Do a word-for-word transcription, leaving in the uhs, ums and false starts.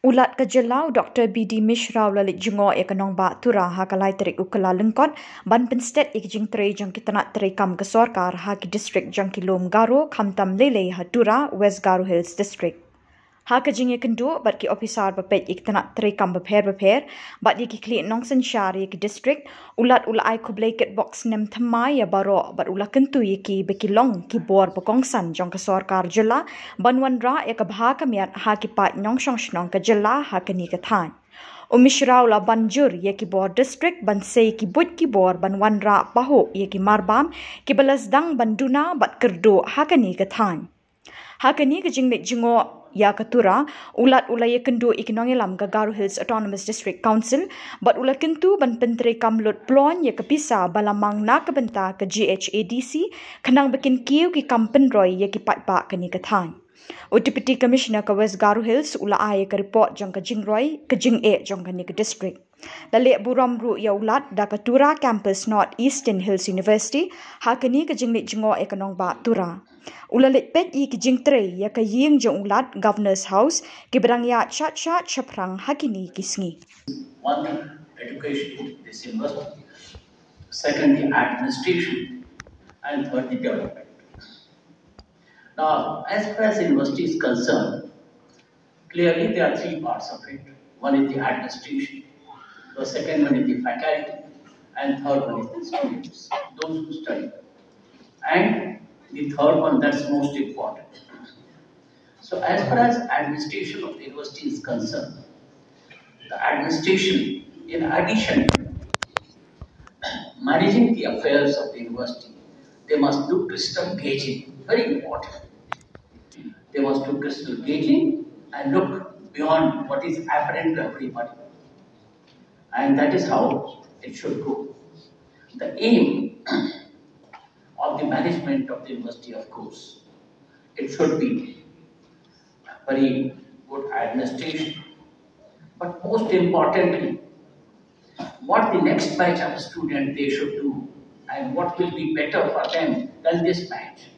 U Lat ka jylla u Doktor B D Mishra u la leit jngoh ïa ka nongbah Tura ha ka lai tarik u Kyllalyngkot ban pynstet ïa ki jingtrei jong ki tnat treikam ka sorkar ha ki district jong ki lum Garo, khamtam lei lei ha Tura, West Garo Hills District. Ha ka jingïakynduh bad ki ophisar ba peit ïa ki tnat treikam bapher bapher bad ïa ki khlieh nongsynshar ïa ki district, u Lat u la ai khublei kitbok snem thymmai ïa baroh bad u la kyntu ïa ki ba ki long ki bor ba kongsan jong ka sorkar jylla ban wanrah ïa ka bha ka miat ha ki paid nongshong shnong ka jylla ha kane ka thaiñ. U Mishra u la ban jur ïa ki bor district ban sei ki buit ki bor ban wanrah pahuh ïa ki marbam kiba la sdang ban duna bad kyrduh ha kane ka thaiñ. Ha kane ka jingleit jngoh ïa ka Tura, u Lat u la ïakynduh ïa ki nongïalam ka Garo Hills Autonomous District Council bad u la kyntu ban pyntreikam lut ploiñ ïa ka pisa ba la mang na ka bynta ka G H A D C khnang ba kin kiew ki kam pynroi ïa ki paidbah kane ka thaiñ. U Deputy Commissioner ka West Garo Hills u la ai ïa ka report jong ka jingroi ka jingeh jong kane ka district. La leh burom ruh ïa u Lat da ka Tura Campus, North Eastern Hills University, ha kane ka jingleit jngoh ïa ka nongbah Tura. U la leit peit ïa ki jingtrei ïa ka ïing jong u Lat, Governor's House, kiba dang ïaid shat shat shaphrang ha kine ki sngi. One, education, this university. Second, the administration. And third, the development. Now, as far as the university is concerned, clearly there are three parts of it. One is the administration, the second one is the faculty, and third one is the students, those who study. And the third one, that's most important. So as far as administration of the university is concerned, the administration, in addition to managing the affairs of the university, they must do crystal gauging, very important. They must do crystal gauging and look beyond what is apparent to everybody. And that is how it should go. The aim of the management of the university, of course, it should be very good administration. But most importantly, what the next batch of student they should do and what will be better for them than this batch.